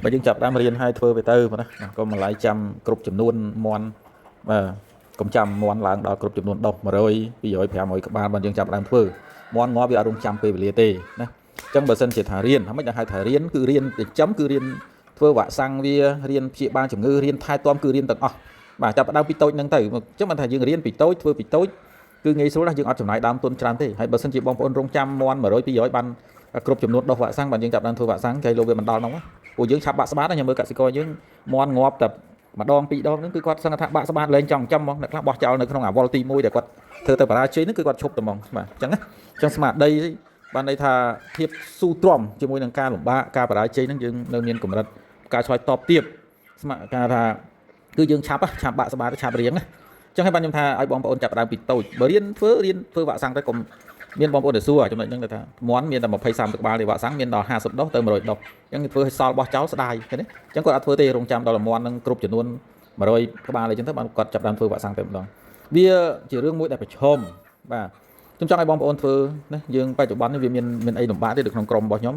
បើយើងចាប់ដើមរៀនហើយធ្វើវាទៅណាកុំម្លាយចាំគ្រប់ចំនួនមន់បាទកុំចាំមន់ឡើងដល់គ្រប់ចំនួនដុះ100 200 500ក្បាលបើយើងចាប់ដើមធ្វើមន់ងាប់វាអត់រងចាំពេលវេលាទេណាអញ្ចឹងបើសិនជាថារៀនហ្មងដល់ហៅថារៀនគឺរៀនចិញ្ចឹមគឺរៀនធ្វើវ៉ាក់សាំងវារៀនព្យាបាលជំងឺរៀនថែទាំគឺរៀនទាំងអស់បាទចាប់ដើមពីតូចហ្នឹងទៅអញ្ចឹងមិនថាយើងរៀនពីតូចធ្វើពីតូចគឺងាយស្រួលណាស់យើងអត់ចំណាយដើមទុនច្រើនទេហើយបើសិនជាបងប្អូនរងចាំមន់100 200បានគ្រប់ចំនួនដុះវ៉ាក់សាំងបានយើងចាប់ដើមធ្វើវ៉ាក់សាំងគេលោកវាមិនដល់ហ្នឹងពួកយើងឆាប់បាក់ស្បាតខ្ញុំមើលកសិករយើងមន់ងាប់តែម្ដងពីរដងហ្នឹងគឺគាត់សឹងថាបាក់ស្បាតលែងចង់ចាំហ្មងអ្នកខ្លះបោះចោលនៅក្នុងអាវលទី1ដែលគាត់ធ្វើទៅបរាជ័យហ្នឹងគឺគាត់ឈប់តែហ្មងបាទអញ្ចឹងណាអញ្ចឹងស្មារតីបានន័យថាភាពស៊ូទ្រាំជាមួយនឹងការលំបាកការបរាជ័យហ្នឹងយើងនៅមានកម្រិតការឆ្លើយតបទៀបស្មាការថាគឺយើងឆាប់ឆាប់បាក់ស្បាតឆាប់រៀងណាអញ្ចឹងហើយបានខ្ញុំថាឲ្យបងប្អូនចាប់ដើមពីតូចបើរៀនធ្វើរៀនធ្វើវ៉ាក់សាំងទៅកុំមានបងប្អូនទៅសួរចំណុចហ្នឹងថាមន់មានតែ20 30ក្បាលទេវ៉ាក់សាំងមានដល់50ដុះទៅ100ដុះអញ្ចឹងធ្វើឲ្យសល់បោះចោលស្ដាយឃើញទេអញ្ចឹងគាត់អត់ធ្វើទេរងចាំដល់មន់នឹងគ្រប់ចំនួន100ក្បាលអីចឹងទៅបានគាត់ចាប់ដើមធ្វើវ៉ាក់សាំងតែម្ដងវាជារឿងមួយដែលប្រឈមបាទខ្ញុំចង់ឲ្យបងប្អូនធ្វើណាយើងបច្ចុប្បន្ននេះវាមានមានអីលំបាកទេនៅក្នុងក្រុមរបស់ខ្ញុំ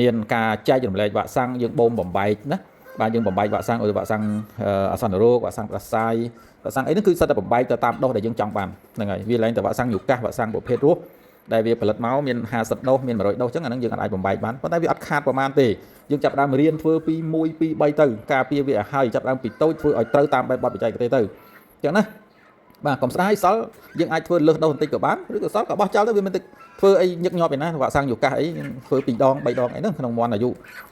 មានការចែករំលែកវ៉ាក់សាំងយើងបូមបំបែកណាបាទយើងបំបែកវ៉ាក់សាំងឧទាហរណ៍វ៉ាក់សាំងអាសន្នរោគវ៉ាក់សាំងផ្ដាសាយវ៉ាក់សាំងអីហ្នឹងគឺសិតតែបំបែកទៅតាមដូសដែលយើងចង់បានហ្នឹងហើយវាឡើងតែវ៉ាក់សាំងយូកាសវ៉ាក់សាំងប្រភេទរស់ដែលវាផលិតមកមាន50ដូសមាន100ដូសអញ្ចឹងអាហ្នឹងយើងអាចបំបែកបានប៉ុន្តែវាអត់ខាតប្រហែលទេយើងចាប់ដើមរៀនធ្វើពី1 2 3ទៅការពារវាឲ្យហើយចាប់ដើមពីតូចធ្វើឲ្យត្រូវតាមបែបបទបច្ចេកទេសទៅអញ្ចឹងណាបាទកុំស្ដាយសល់យើងអាចធ្វើលើសដូសបន្តិចក៏បានឬក៏សល់ក៏បោះចោលទៅវាមិនទៅធ្វើអីញឹកញាប់ឯណាវ៉ាក់សាំងយូកាសអីយើងធ្វើ2ដង3ដងអីហ្នឹងក្នុងមន់អាយុ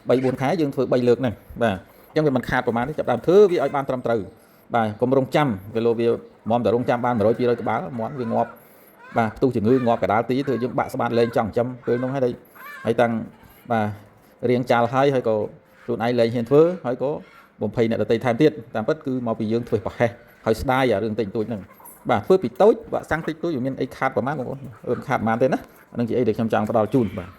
3 4ខែយើងធ្វើ3លើកហ្នឹងបាទអញ្ចឹងវាមិនខាតប្រហែលទេចាប់ដើមធ្វើវាឲ្យបានត្រឹមត្រូវបាទកុំរងចាំវាលោវាមុំតែរងចាំបាន100 200ក្បាលមន់វាងាប់បាទផ្ទុះជំងឺងាប់កដាលទីធ្វើយើងបាក់ស្បាតលែងចង់ចាំពេលនោះហើយហើយតាំងបាទរៀងចាល់ហើយហើយក៏ខ្លួនឯងលែងហ៊ានធ្វើហើយក៏បំភ័យអ្នកដទៃថែមទៀតតាមពិតគឺមកពីយើងធ្វើប្រហែសហើយស្ដាយអារឿងតិចតួចហ្នឹងបាទធ្វើពីតូចបាក់សាំងតិចតួចវាមានអីខាតប្រហែលបងប្អូនអឺខាតប្រហែលទេណាអានឹងជាអីដែលខ្ញុំចង់ផ្ដល់ជូនបាទ។